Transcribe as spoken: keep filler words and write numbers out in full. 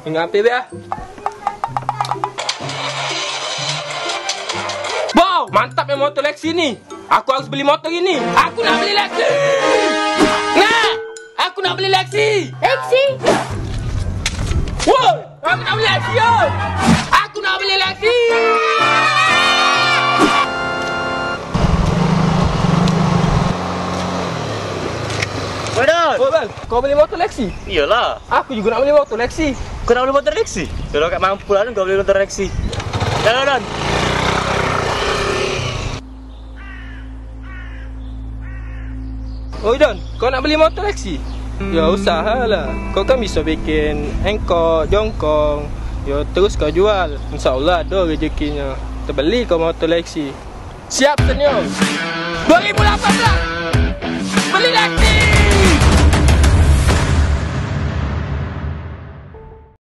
Ingat P B ah. Wow, mantap ya motor Lexi ni. Aku harus beli motor ini. Aku nak beli Lexi. Nah, aku nak beli Lexi. Lexi. Woi, aku nak beli Lexi, yo. Aku nak beli Lexi. Woi, Don. Woi, Bang. Kau beli motor Lexi? Iyalah. Aku juga nak beli motor Lexi. Kau nak beli motor Lexi? Kalau kau mampu lah, kau beli motor Lexi. Jalan, Don. Oi, Don, kau nak beli motor Lexi? Ya, usahalah. Kau kan bisa bikin engkok, jongkong. Ya, terus kau jual. Insya Allah ada rezekinya. Terbeli kau motor Lexi. Siap, senior. Dua ribu lapan belas. Beli Lexi.